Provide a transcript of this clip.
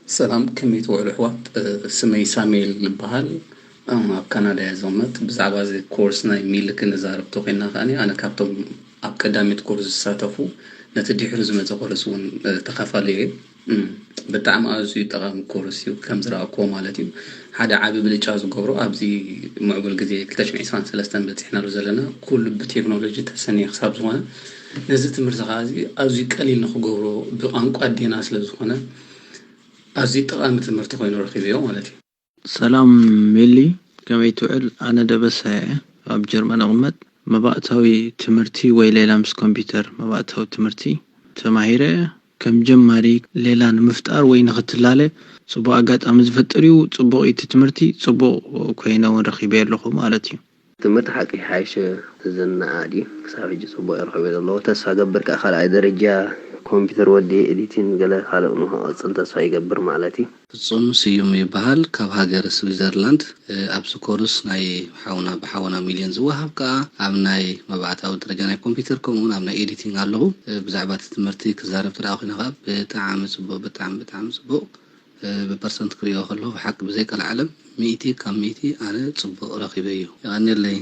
ሰላም፣ ከመይ ትውዕሉ ኣሕዋት? ስመይ ሳሙኤል ይበሃል። ኣብ ካናዳ እየ ዝቕመጥ። ብዛዕባ እዚ ኮርስ ናይ ሚል ክንዛረብ ተኾይንና ከኣ፣ ኣነ ካብቶም ኣብ ቀዳሚት ኮርስ ዝሳተፉ፣ ነቲ ድሕሪ ዝመጸ ኮርስ እውን ተኻፋሊ እየ። ብጣዕሚ ኣዝዩ ጠቓሚ ኮርስ እዩ፣ ከም ዝረኣኩዎ ማለት እዩ። ሓደ ዓቢ ብልጫ ዝገብሮ፣ ኣብዚ ምዕቡል ግዜ ክልተ ሽሕን ዕስራን ሰለስተን በጺሕናሉ ዘለና፣ ኩሉ ብቴክኖሎጂ ተሰንየ ክሳብ ዝኾነ፣ ነዚ ትምህርቲ ከኣ ኣዝዩ ቀሊል ንኽገብሮ ብቋንቋ ኣዴና ስለ ዝኾነ፣ ኣዝዩ ጠቓሚ ትምህርቲ ኮይኑ ረኺበዮ ማለት እዩ። ሰላም ሚሊ፣ ከመይ ትውዕል? ኣነ ደበሳ እየ፣ ኣብ ጀርመን እቕመጥ። መባእታዊ ትምህርቲ ወይ ሌላ ምስ ኮምፒውተር መባእታዊ ትምህርቲ ተማሂረ። ከም ጀማሪ ሌላ ንምፍጣር ወይ ንኽትላለ ጽቡቕ ኣጋጣሚ ዝፈጥር እዩ። ጽቡቕ እቲ ትምህርቲ፣ ጽቡቕ ኮይነ እውን ረኺበ ኣለኹ ማለት እዩ። ትምህርቲ ሓቂ ሓይሸ ዝነኣድ እዩ። ክሳብ ሕጂ ጽቡቕ ይረኽበ ዘለዎ። ተስፋ ገብር ከዓ ካልኣይ ደረጃ ኮምፒውተር ወዲ ኤዲቲን ገለ ካልእ ንክቐጽል ተስፋ ይገብር ማለት እዩ። ፍጹም ስዩም ይበሃል፣ ካብ ሃገር ስዊዘርላንድ። ኣብዚ ኮርስ ናይ ሓውና ብሓውና ሚልዮን ዝወሃብ ከዓ ኣብ ናይ መባእታዊ ደረጃ ናይ ኮምፒውተር፣ ከምኡውን ኣብ ናይ ኤዲቲንግ ኣለኹ። ብዛዕባ እቲ ትምህርቲ ክዛረብ ተደኣ ኮይነ ከዓ ብጣዕሚ ጽቡቕ፣ ብጣዕሚ ብጣዕሚ ጽቡቕ። ብፐርሰንት ክሪኦ ከለኹ ብሓቂ ብዘይ ቀልዓለም ሚእቲ ካብ ሚእቲ ኣነ ጽቡቕ ረኺበዮ። የቐንየለይ።